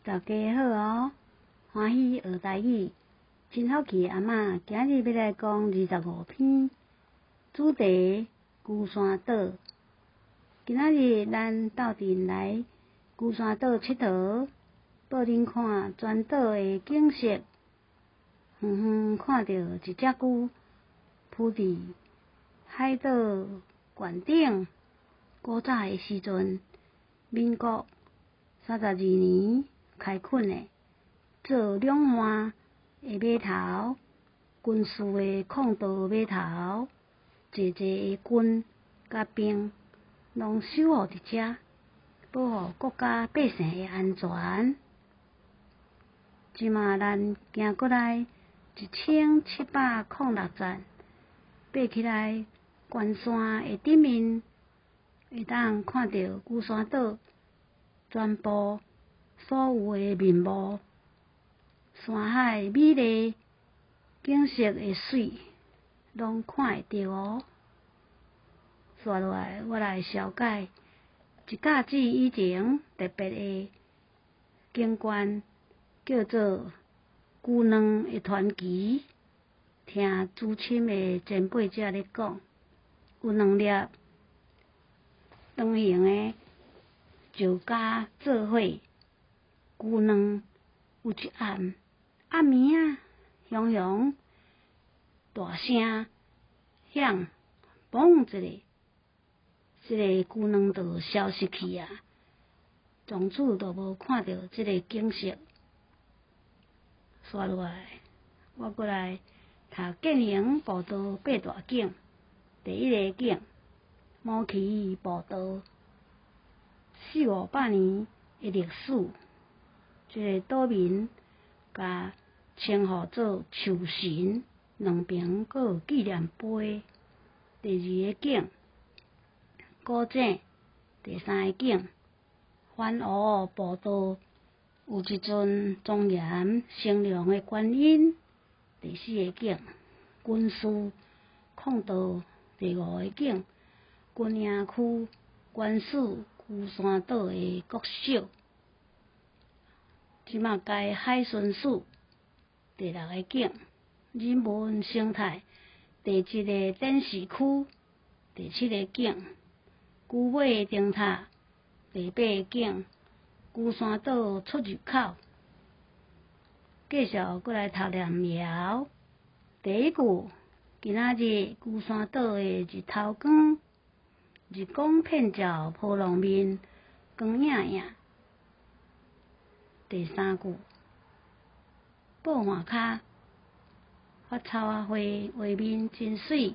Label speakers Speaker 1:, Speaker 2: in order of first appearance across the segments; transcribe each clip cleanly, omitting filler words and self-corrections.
Speaker 1: 大家好哦，歡喜學台語，真福氣阿嬤今日欲來講25篇，主題龜山島。今仔日咱鬥陣來龜山島𨑨迌，報恁看全島的景色。遠遠看著一隻龜浮佇海島懸頂。古早的時陣，民國32年開墾的，做兩岸的碼頭，軍事的礦道碼頭，濟濟的軍佮兵攏守護佇遮，保護國家百姓的安全。這馬咱行過來1706層，爬起來懸山的頂面，會當看著龜山島全部所有的面貌，山海美麗，景色的媠，攏看會著哦。紲落來，我來紹介一甲子以前特別的景觀，叫做龜卵的傳奇。聽資深的前輩者咧講，有兩粒長形的石膠做伙龜卵，有一暗暗暝仔，雄雄大聲響，嘣一下，這個龜卵就消失去啊！從此就無看著這个景色。紲落來，我閣來讀健行步道八大景。第一个景，摩圻步道，四五百年的歷史，這个島民共稱呼做樹神，兩爿閣有紀念碑。第二个景，古井。第三个景，環湖步道有一尊莊嚴清涼的觀音。第四个景，軍事礦道。第五个景，軍營區原始龜山島的國小，這馬改海巡署。第六个景，人文生態地質的展示區。第七个景，龜尾燈塔。第八个景，龜山島出入口。繼續閣來讀念謠。第一句，今仔日龜山島的日頭光，日光遍照波浪面，光影影。第三句，報岸跤發草仔花，畫面真媠。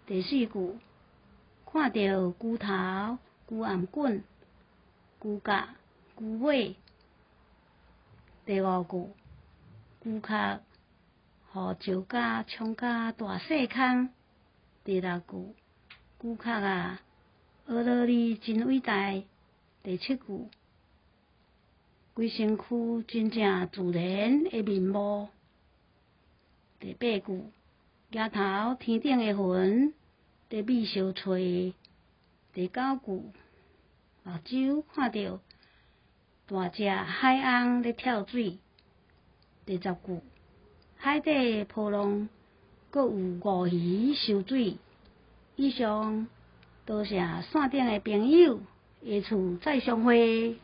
Speaker 1: 第四句，看著龜頭、龜頷頸、龜角、龜尾。第五句，龜殼予石膠沖甲大細空。第六句，龜殼啊，學落你真偉大。第七句，規身軀真正自然的面貌。第八句，舉頭天頂的雲，佇覕相揣。第九句，目睭看著大隻海翁咧跳水。第十句，海底波浪閣有吳魚泅水。以上多謝線頂的朋友，下次再相會。